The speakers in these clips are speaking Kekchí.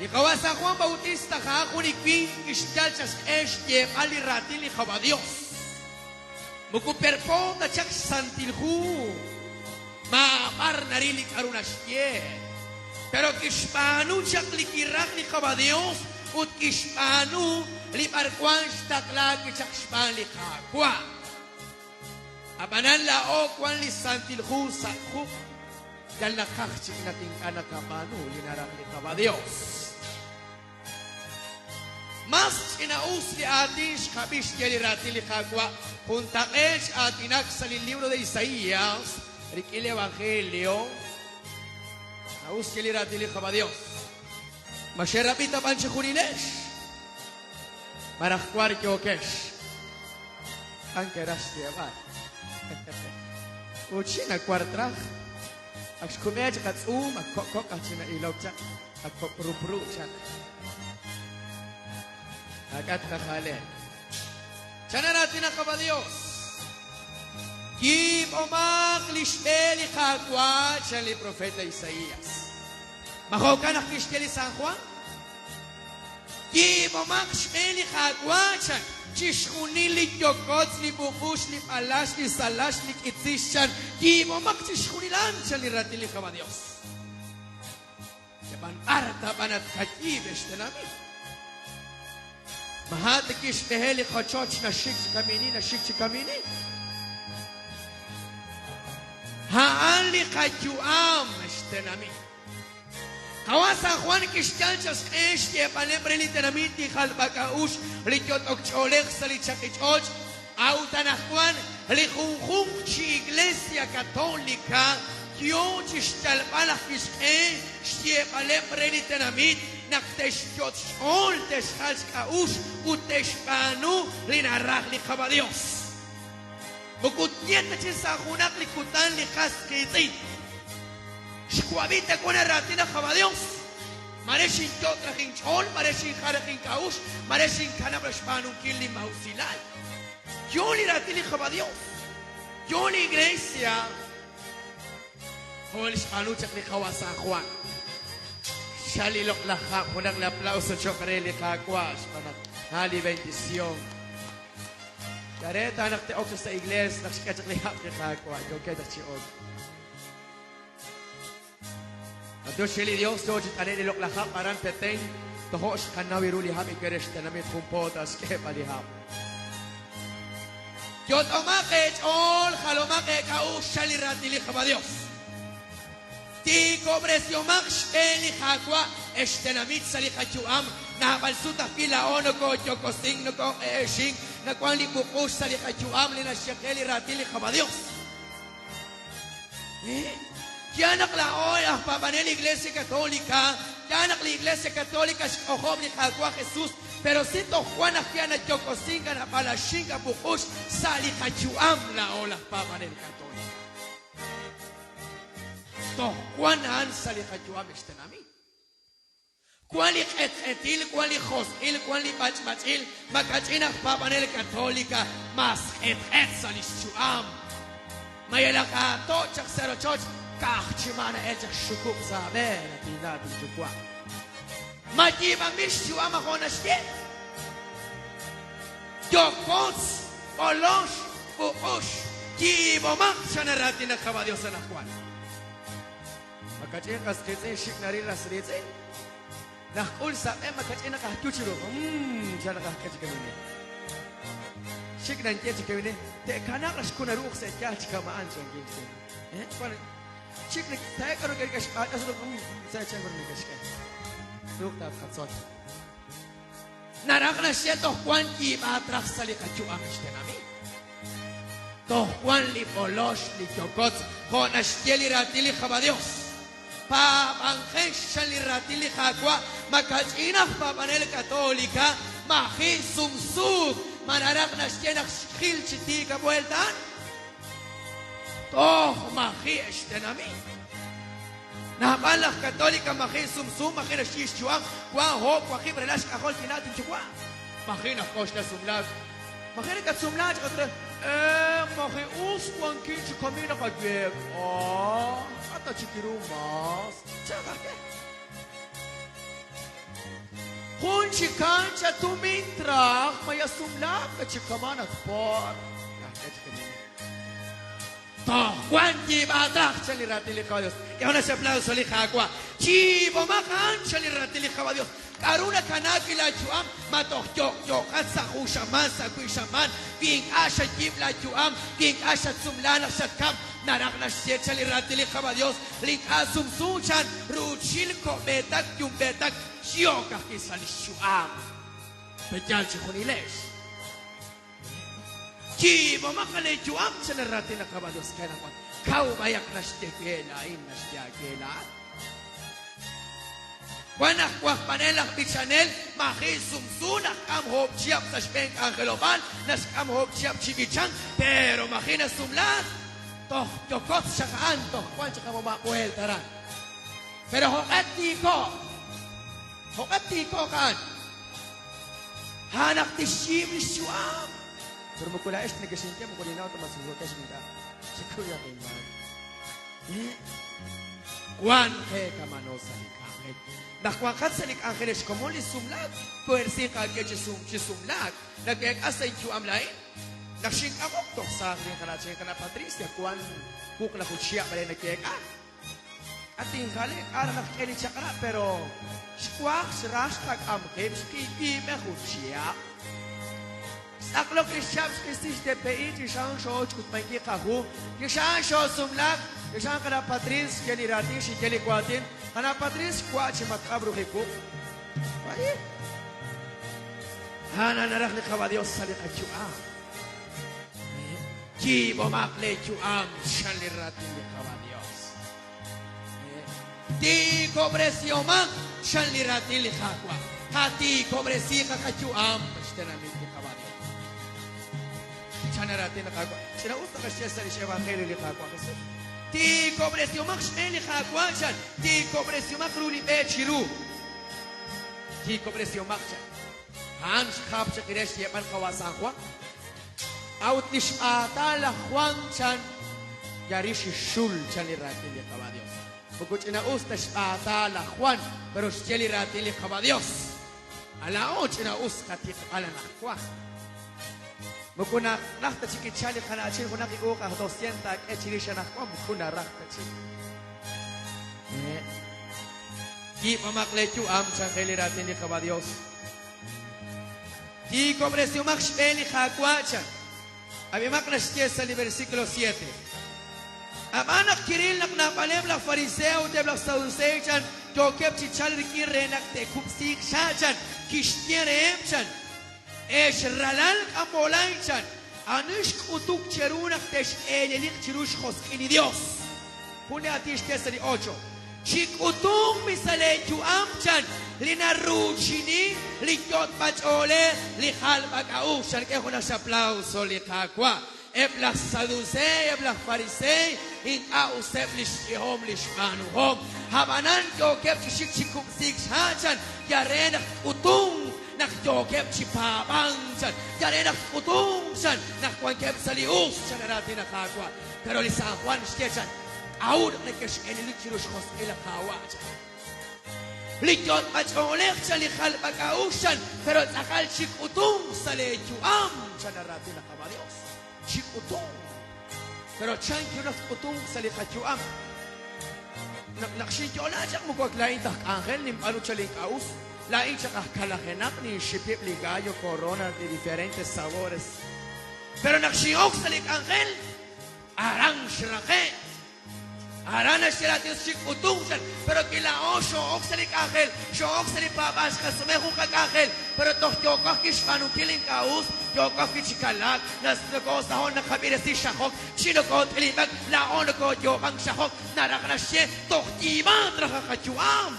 Li Qawa' San Juan Bautista a'an jun li winq kixyal chaq xq'e xyeeb'al li raatin li Qawa' Dios. Moko perpo ta chaq xSantil Hu, maab'ar naril li k'a'ru naxye. Pero kixb'aanu chaq li kiraj li Qawa' Dios ut kixb'aanu li b'arwan xtaqlaak wi' chaq xb'aan li Qaawa'. Ab'anan laa'o wan li Santil Hu sa' quq', yal naqaj chik naq ink'a' naqab'aanu li naraj li Qawa' Dios. Mas ch'ina'us li aatin xqab'i xye li raatin li Qaawa' juntaq'eet x'aatinak sa' li libro de Isaías rik'in li Evangelio. Ch'ina'us xye li raatin li Qawa' Dios. Ma xerab'i ta b'an chejunilex? Maraj war yookex? K'an keraj xyeeb'al. Ut xi nawar traj. Ak xkub'e chaq atz'uum, ak kok' kok' aj chi na'ilok chaq, ak kok' rupru chaq. Ak'at qajale. Chan raatin Qawa' Dios. Yiib'omaq li xb'e li Qaawa', chan li profeta Isaías. Ma jo'kan naq kixye li San Juan? Yiib'omaq xb'e li Qaawa', chan, chixjunil li yokotz, li b'uq'ux, li b'alax, li salax, li k'itzix, chan, yiib'omaq chixjunil a'an, chan li raatin li Qawa' Dios. Xeb'an b'ar ta b'an at qayiib' ex tenamit. Maja' ta kixb'ehe li qochoch naxik chi kamini, naxik chi kamini. A'an li qayu'am, ex tenamit. Qawa' San Juan kixyal chaq xq'e xyeeb'aleb' re li tenamit li jalb'ak'a'uxl li yot'ok ch'oolej sa' li chaqi ch'och', a'ut anaqwan li junjunq chi Iglesia Católica yoo chi xyalb'al ajwi' xq'e xyeeb'aleb' re li tenamit naq te'xyot' xch'ool, te'xjal xk'a'uxl ut te'xb'aanu li naraj li Qawa' Dios. Moko tye ta chi sa' junaq li kutan li qas qiitz'in. Xwab'i ta wan raatin aj Qawa' Dios. Mare xinyot' raj inch'ool, mare xinjal raj ink'a'uxl, mare xinkanab' raj xb'aanunkil li maa'usilal. Yo li raatin li Qawa' Dios. Yo li Iglesia. Jo' li xb'aanu chaq li Qawa' San Juan. Xchal li loq'laj hab', junaq li aplauso cho'q re li Qaawa' xb'aan naq a'an li bendición. Yare ta naq te'ok chaq sa' iglees naq xk'e chaq li hab' li Qaawa', yookeb' chaq chi ok. B'antiox re li Dios yoo chi t'ane'k li loq'laj hab' aran Petén, tojo' xqanaw ru li hab' iker re xtenamit jun po ta xk'eeb'al li hab'. Yot'omaq eech'ool, jalomaq eek'a'uxl, chan li raatin li Jehova Dios. Tiikob'resihomaq xb'een li Qaawa' ex tenamit sa' li qayu'am, naab'al sut ajwi' laa'o nokooyokosink, nokooq'e'exink, nawank li b'uq'ux sa' li qayu'am li naxye qe li raatin li Jehova Dios. Yaal naq laa'o aj paab'anel li Iglesia Católica, yaal naq li Iglesia Católica xk'ojob' li Qaawa' Jesus, pero si toj wan ajwi' anayokosink, anab'alaxink, ab'uq'ux sa' li qayu'am laa'o laj paab'anel Católica. Toj wan a'an sa' li qayu'am ex tenamit. Wan li q'etq'etil, wan li josq'il, wan li b'ach'b'ach'il, makach'in aj paab'anel Católica mas q'etq'et sa' lix yu'am. Ma yalaq aato' chaq sa' rochoch, ka'aj chi ma na'el chaq xxukub' sa' aab'een, at inna' at inyuwa'. Ma yiib'anb'il xyu'am ajo' naxye? Yokotz, b'olox, b'uq'ux, yiib'omaq, chan raatin laj Jehova Dios anaqwan. Makach'in qas qiitz'in xik' naril ras riitz'in. Naj k'ul sa' b'e makach'in naq aj yu chiru. Chan naq aj k'e chi kamine. Xik' nanye chi kamine. Te'kanaaq raj xkun naruuq sa' yaal chi kama'an chankin chi kamine. Eh, wan xik' nek tae k'aru k'e xb'aach'as ru sa' chan ru nekexk'e. Ruuq taatqatzol. Naraj naxye toj wan yiib'aat raj sa' li qayu'am ex tenamit. Toj wan li b'olox, li yokotz, jo' naxye li raatin li Jehova Dios. Paab'anjex chan li raatin li Qaawa', makach'in aj paab'anel Katolika, maji' sumsuuk, ma naraj naxye naq xjil chi tiik a vuelta a'an? Toj maji' ex tenamit. Naab'al laj Katolika maji' sumsu, maji' naxyi xyu'am, wan hoob' waqib' rela' xk'ajol tinna' tinyuwa'. Maji' najk'oxla sumlaak. Maji' nakatsumlaak chaq re, Eh, maji' us wankin chi kami naqayeek'a, k'a ta chik ru mas. Chan aj ke. Jun chi kancha tumin traj maya sumlaak ta chi kaman at por. Toj wan yiib'aataq chan li raatin li Qaawa' Dios. K'ehomaq xaplauso li Qaawa'. Yiib'omaq a'an chan li raatin li Qaawa' Dios. K'a'ru nakanaak wi' laa yu'am? Ma toj yo'yo'qat sa' jun xamaan, sa' wiib' xamaan? Wi ink'a' xayiib' laa yu'am, wi ink'a' xatsumla naq xatkam, naraj naxye chan li raatin li Qaawa' Dios, li ink'a' sumsu chan ruuchil ko'b'eetak yumb'eetak yook ajwi' sa' lix yu'am. Pe'yaal chejunilex? Yiib'omaq leeyu'am chan li raatin li Qaawa' Dios qe anaqwan. Kaw b'ayaq naxye we laa'in, naxye aawe laa'at. Wan aj wajb'anel aj b'ichanel maji' sumsu naxk'am oob' chihab' sa' xb'een k'anjelob'aal, naxk'am oob' chihab' chi b'ichank, pero maji' nasumlaak, toj yokotz xaq a'an, toj wan chaq amoma' b'ueelt aran. Pero jo'q'e tiiko'q? Jo'q'e tiiko'q a'an? A'an naq tixyiib' li xyu'am. Pero moko laa'ex nekexinye, moko ninnaw ta ma sumsuukex ink'a'. Chekuyaq inmaak. Wank qe kamano sa' li k'anjel. Naq wanqat sa' li k'anjel ex komon li sumlaak, puersinq aawe chi sum chi sumlaak. Naweek'a sa' inyu'am laa'in. Naq xink'amok toj saaj linqana'chin qana' Patricia wank wuqlaju chihab' re naweek'a. K'a tinjale, k'a raj naq k'e li chaq'rab', pero xwaj xraj xqak'am qib' xqiyiib'e jun chihab'. Xtz'aqlok li xchihab' xqisi xDPI chi xa'an xoo'ok xk'utb'ankil qahu, chi xa'an xoosumlaak, chi xa'an qana' Patrice xye li raatin, xinye li waatin, qana' Patrice xwa' chi matk'ab' ruji wuq'. Wa'in. A'an naraj li Qaawa' Dios sa' li qayu'am. Yiib'omaq leeyu'am, chan li raatin li Qaawa' Yos. Tiikob'resihomaq, chan li raatin li Qaawa'. Qatiikob'resiiq qayu'am, xtenamit li Qaawa' Yos. Chan li raatin li Qaawa'. Ch'ina'us naqaxye sa' lix evangelio li Qaawa' Jesus. Tiikob'resihomaq xb'een li Qaawa', chan. Tiikob'resihomaq ru li b'e chiru. Tiikob'resihomaq, chan. A'an xjap chaq re xyeeb'al qawa' San Juan. A'ut li xb'aatal laj Juan chan ya rix xxul chan li raatin li Qawa' Dios. Moko ch'ina'us ta xb'aatal laj Juan, pero xye li raatin li Qawa' Dios. A laa'o ch'ina'us qatiqb'al anaqwan. Moko naraj ta chik kichal li qana'chin junaq li uuq aj dosciento taak'e chirix anaqwan, moko naraj ta chik. Yiib'omaq leeyu'am, chan re li raatin li Qaawa' Yos. Tiikob'resihomaq xb'een li Qaawa', chan. Ab'imaq naxye sa' li versículo 7. Ab'an naq kiril naq naab'aleb' laj fariseo ut eb' laj saduseey, chan, yookeb' chi chalk rik'in re naq te'kub'siiq xha', chan, kixye reheb', chan, Ex ralal k'amb'olay, chan, ani xk'utuk cheru naq tex'eeleliq chiru xjosq'il li Yos? Jun li aatin xye sa' li ocho. Chik'utunq mi sa' leeyu'am, chan, li naruuchini li yot'b'ach'oolej, li jalb'ak'a'uxl, chan. K'e junaq xaplawso li Qaawa'. Eb' laj Saduseey, eb' laj Pariseey ink'a' useb' li xyehom li xb'aanuhom. Ab'anan yookeb' chi xik chi kub'siik xha', chan, yal re naq tk'utunq naq yookeb' chi paab'ank, chan, yal re naq tk'utunq, chan, naq wankeb' sa' li us, chan li raatin li Qaawa'. Pero li San Juan xye, chan, K'a'ut naq nekex'elelik chiru xjosq'il li Qaawa', chan. Li yot'b'ach'oolej, chan li jalb'ak'a'uxl, chan, pero tz'aqal chik'utunq sa' leeyu'am, chan li raatin li Qaawa' Dios. Chik'utunq. Pero chan kiru naq tk'utunq sa' li qayu'am? Naq naq xinyo'la chaq moko ak laa'in ta aj k'anjel ninb'aanu chaq li ink'a' us. Laa'in chaq aj kalajenaq ninxipib' li gallo corona de diferentes sabores. Pero naq xin'ok sa' li k'anjel, aran xraqe'. Aran naxye laa Dios chik'utunq chan, pero wi laa'o xoo'ok sa' li k'anjel, xoo'ok sa' li paab'aal, xqasume jun qak'anjel, pero toj yooko ajwi' xb'aanunkil li ink'a' us, yooko ajwi' chi kalaak, nokoosaho'k naqab'eresi xajok, chi nokoot'ilib'ak, laa'o nokooyoob'ank xajok, naraj naxye toj yiib'ank raj qayu'am.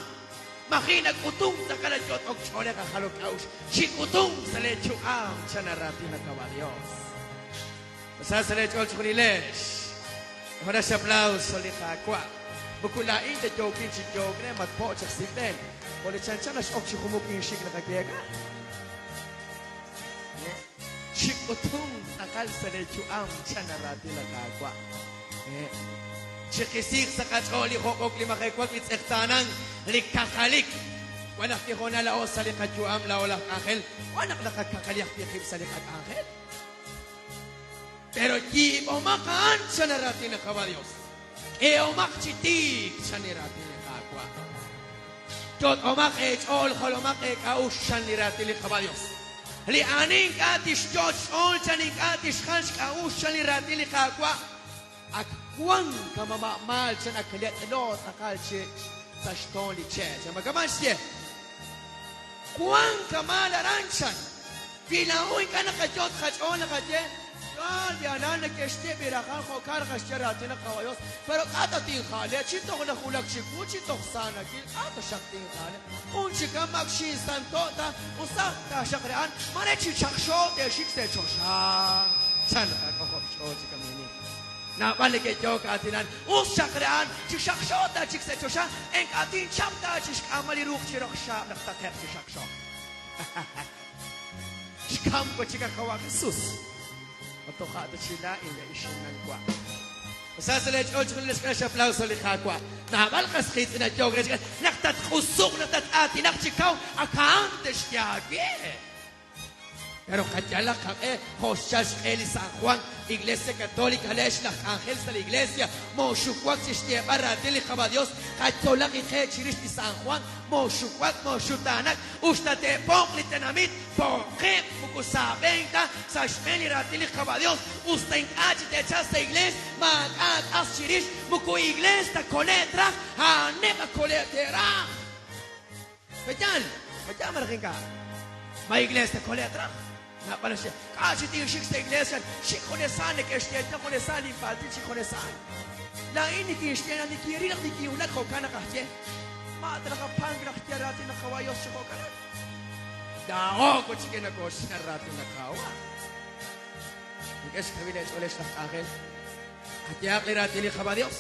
Maji' nak'utunk tz'aqal a yot'ok ch'oolej aj jalok k'a'uxl, chik'utunk sa' lee yu'am, chan araatin li Qaawa' Dios. Sa sa' leech'ool chejunilex. Jun xaplauso li Qaawa'. Moko laa'in ta yookin chi yook re, matpo' chaq sinb'en. Jo' li chanchan nax'ok chi jumuk inxik naqayeeka. Chik'utunk tz'aqal sa' leeyu'am, chan raatin li Qaawa'. Chiqisiiq sa' qach'ool li job'ok, li majewank, li tz'eqtaanank, li kaqalik. Wan ajwi' hoonal laa'o sa' li qayu'am laa'o laj k'anjel, wan naq naqakaqali ajwi' qib' sa' li qak'anjel. Pero yiib'omaq a'an, chan li raatin li Qaawa' Dios. K'ehomaq chi tiik, chan li raatin li Qaawa'. Yot'omaq eech'ool, jolomaq eek'a'uxl, chan li raatin li Qaawa' Dios. Li ani ink'a' tixyot' xch'ool, chan ink'a' tixjal xk'a'uxl, chan li raatin li Qaawa'. Ak wank kamama' maal chan ak let'lo tz'aqal chi sa' xtoon li che' chan. Ma kama' xye? Wank kamaal aran chan. Wi laa'o ink'a' naqayot' qach'ool naqaye, Yaal b'i'anan neke'xye b'iraqal jo'kan raj xye raatin li Qaawa' Yos, pero k'a' ta tinja'le, chi toj nawulak chiwu, chi toj sa nawil, k'a' ta xaq tinja'le. Jun chikan mak xinsanto' ta, usaq taaxaq re a'an, mare chi xaqxo te'xik sa' choxa. Chan naqak'ojob' xch'ool chi kamini. Naab'al neke'yook aatinan, us xaq re a'an, chi xaqxo ta chik sa' choxa, ink'a' tinchap ta chi xk'aamal li ruuj chi roq xaab' naq taqe'q chi xaqxo. Xkamk wa' chik Qawa' Jesús. Ma toja' ta chila' inle ixinan wa'. Sa sa' leech'ool chixjunil xk'e xaplauso li Qaawa'. Naab'al qas qiitz'in yook re naq tatq'usuq, naq tat-aatinaq chi kaw, ak a'an te'xye aawe. Pero qayalaq qaq'e jo' xchal xq'e li San Juan, Iglesia Católica, le'x laj k'anjel sa' li Iglesia, mooxuwak chi xyeeb'al raatin li Qaawa' Dios, qatzolaq iqe chirix li San Juan, mooxuwak, mooxutaanak, usta te'po'q li tenamit, po'qeb' moko saab'enk ta sa' xb'een li raatin li Qaawa' Dios, usta ink'a' chi te'chalq sa' Iglees, maak'a' k'as chirix, moko Iglees ta kole'k traj, a'aneb' ak kole'k te'raj. Pe'yaal? Pe'yaal malaj ink'a'? Ma iglees takole'q raj? Naab'al naxye, K'a' chi tinxik sa' iglees? Chan, xik junesal neke'xye, Ye junesal linpaltil, xik junesal. Laa'in nikinxye naq nikinril naq nikinwulak jo'kan naq aj ye. Ma ta raj apank naq ye raatin laj Qawa' Yos chi jo'kanan? Laa'o wi' chik nakooxye raatin laj Qaawa'. Ink'a' xkawil eech'ool ex laj k'anjel. Qayehaq li raatin li Qawa' Yos.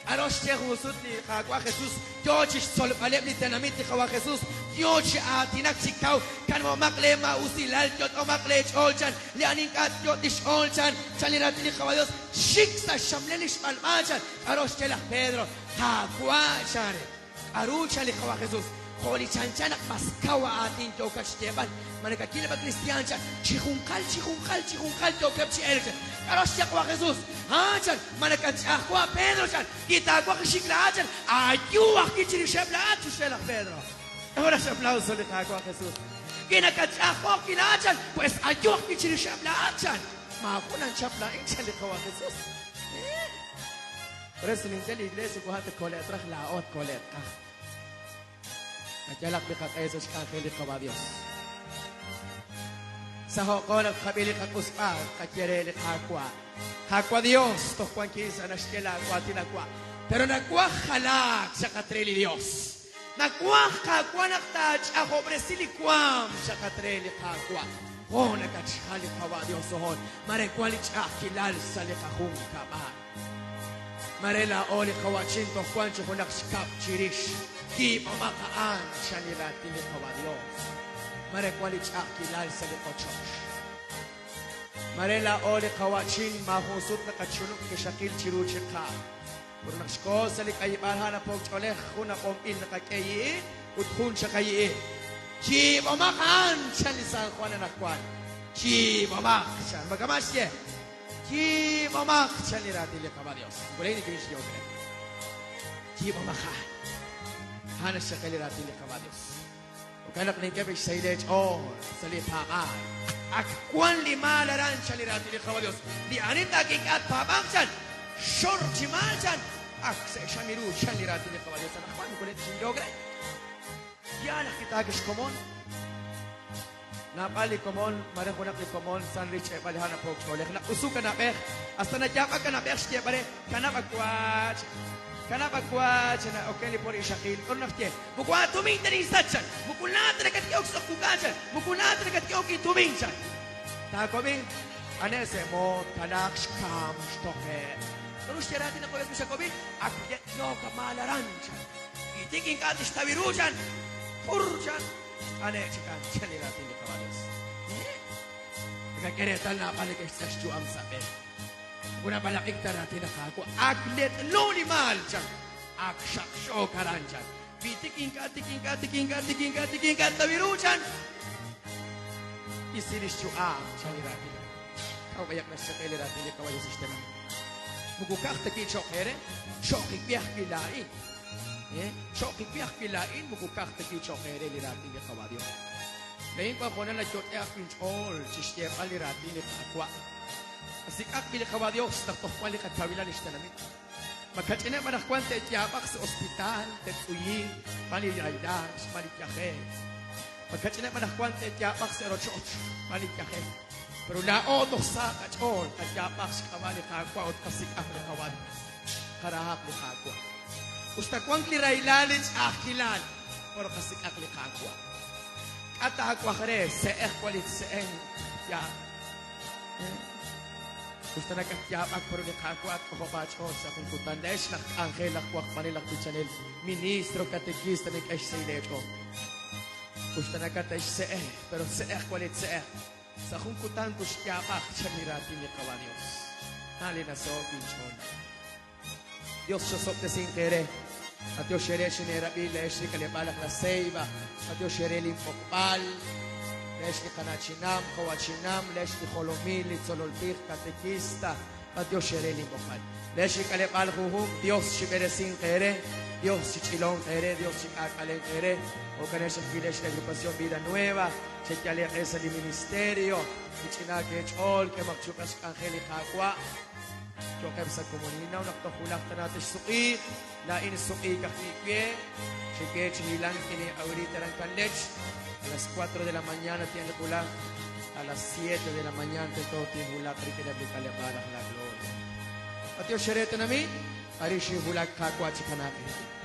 K'aru xye jun sut li Qaawa' Jesus? Yoo chixtzolb'aleb' li tenamit li Qawa' Jesus, yoo chi aatinak chi kaw, Kanab'omaq lee maa'usilal, yot'omaq lee ch'ool, chan li ani ink'a' tyot' li xch'ool, chan, chan li raatin li Qawa' Dios, xik sa' xxamlel li xb'alb'a, chan. K'aru xye laj Pedro? Qaawa', chan re. K'aru chan li Qawa' Jesus? Jo' li chanchan naq mas kaw aatin yookat xyeeb'al. Ma nakakil eb' a kristiaan chan, chi junqal, chi junqal, chi junqal yookeb' chi elk chan. K'aru xye Qawa' Jesus? Haa chan, ma nakatch'a'ajko' a Pedro chan, wi taawaj xik laa'at chan, aayu ajwi' chirixeb' laa'at, chixye laj Pedro. K'aru x'aplauso li Qaawa' Jesus? Wi nakatch'a'ajko' ajwi' laa'at chan, pues ayu ajwi' chirixeb' laa'at chan. Maajun anchap laa'in chan li Qawa' Jesus. Por eso ninye li iglesia moko a'an ta kole'q raj, laa'o tkole'q qaj. Qayalaq li qaq'e sa' xk'anjel li Qawa' Dios. Saho'qo naq tqab'i li qaq'usb'al, tqaye re li Qaawa', Qaawa' Dios, toj wankin sa' naxye laawaatin awa', pero nawaj jalaak xaqat re li Dios. Nawaj, Qaawa', naq taach'ajob'resi li waanm xaqat re li Qaawa'. Jo' nakatxjal li Qawa' Dios ojon, mare wan li ch'a'ajkilal sa' li qajunkab'al. Mare laa'o li qawa'chin toj wank chi junaq xkab' chirix. Yiib'omaq a'an, chan li raatin li Qawa' Yos. Mare wank li ch'a'ajkilal sa' li qochoch. Mare laa'o li qawa'chin maajun sut naqachunub' qixaqil chiru chiqa'. Ut naq xkoho sa' li k'ayib'aal ha' napo'k ch'oolej, jun ab'onb'il naqak'e yi'i ut jun chaqayi'i. Yiib'omaq a'an, chan li San Juan anaqwan. Yiib'omaq, chan. Ma kama' xye? Yiib'omaq, chan li raatin li Qaawa' Dios. Moko laa'in nikinxyehok re. Yiib'omaq a'an. A'an naxye li raatin li Qaawa' Dios. Jo'kan naq nink'e xsahil eech'ool sa' li paab'aal. Ak wan li maal aran, chan li raatin li Qaawa' Dios. Li ani tak ink'a' tpaab'anq, chan, xor chi maal, chan, ak se'xam ru, chan li raatin li Qaawa' Dios. Anaqwan moko laa'in xinyohok re. Yaal ajwi' taak'e xkomon. Naab'al li komon, mare junaq li komon san rix xch'e'b'al li ha' napo'k ch'oolej. Naq'usuk kanab'ej, hasta nayaab'ak kanab'ej xyeeb'al re, Kanab' awaach, kanab' awaach, na'oken li por ixaqil. K'aru naxye? Moko aatumin ta ninsach, chan. Moko laa'at ta nakatk'ehok sa' wuk'a, chan. Moko laa'at ta nakatk'ehok intumin, chan. Taawab'i, ane' se'moot, kanaaq xkam, xtoqe'. K'aru xye raatin naq Dios mixakob'i? Ak yetlook amaal aran, chan. Itik ink'a' tixtaw ru, chan. Pur, chan. Xt'ane'k chik anchal li raatin li Qaawa' Dios. Nakak'e reetal naab'al neke'xtz'eq xyu'am sa' b'e. Moko nab'alaq'ik ta raatin li Qaawa'. Ak let'lo li maal, chan. Ak xaqxook aran, chan. Wi tik ink'a' tik ink'a' tik ink'a' tik ink'a' tik ink'a' tawi ru chan. Isi li xyu'am chan li raatin. K'a'u b'ayaq naxseq'e li raatin li Qawa' Dios sa' xtenamit. Moko ka'aj ta wi' cho'q eere, cho'q wi' ajwi' laa'in. Cho'q wi' ajwi' laa'in moko ka'aj ta wi' cho'q eere li raatin li Qawa' Dios. Laa'in wan hoonal nayot'e ajwi' inch'ool chi xyeeb'al li raatin li Qaawa'. Qasik'aq wi' li Qawa' Dios naq toj wan li qakawilal lix tenamit. Ma kach'ineb' anaqwan te'yaab'aq sa' hospital, te'tz'uyiq xb'aan li rahilal, xb'aan li yajel. Ma kach'ineb' anaqwan te'yaab'aq sa' rochoch xb'aan li yajel. Pero laa'o toj sa qach'ool qayaab'aq xk'ab'a' li Qaawa' ut qasik'aq li Qawa' Dios. Qarahaq li Qaawa'. Usta wank li rahilal, li ch'a'ajkilal, pero qasik'aq li Qaawa'. K'a' taawaj re se'ej wan li se'en yaab'. Usta nakatyaab'ak pero li Qaawa' tk'ojob' aach'ool sa' jun kutan. Laa'ex laj k'anjel, laj wajb'anel, laj b'ichanel, ministro, katekista nink'e xsahil eech'ool. Usta nakate'xse'e, pero se'ej wan li tse'ej. Sa' jun kutan tuxyaab'aq chan li raatin li Qawa' Dios. A' li nasaho'k inch'ool. Dios xosob'tesinq eere. B'antiox eere xineerab'i laa'ex li k'aleb'aal aj La Ceiba. B'antiox eere linb'oqb'al. Laa'ex li qana'chinam, qawa'chinam, laa'ex li jolomil, li tzolol tij, katekista. B'antiox eere linb'oqb'al. Laa'ex li k'aleb'aal junjunq, Dios chib'eresinq eere, Dios chich'ilonq eere, Dios chik'aak'alenq eere. Jo'kanex ajwi' laa'ex li Agrupación Vida Nueva, cheyal eeq'e sa' li ministerio, mich'inaak eech'ool, k'ehomaq chi uub'ej xk'anjel li Qaawa'. Cho'qeb' sa' komonil. Ninnaw naq toj wulaj tana texsuq'iiq, laa'in suq'iik ajwi' we. Xe'we chi hilank k'in abuelita aran Kanlech. A las 4 de la mañana tinwulaq, a las 7 de la mañana tento tinwulaq rik'ineb' li k'aleb'aal aj La Gloria. B'antiox eere tenamit, arin xinwulak Qaawa' chi kanaaq eerik'in.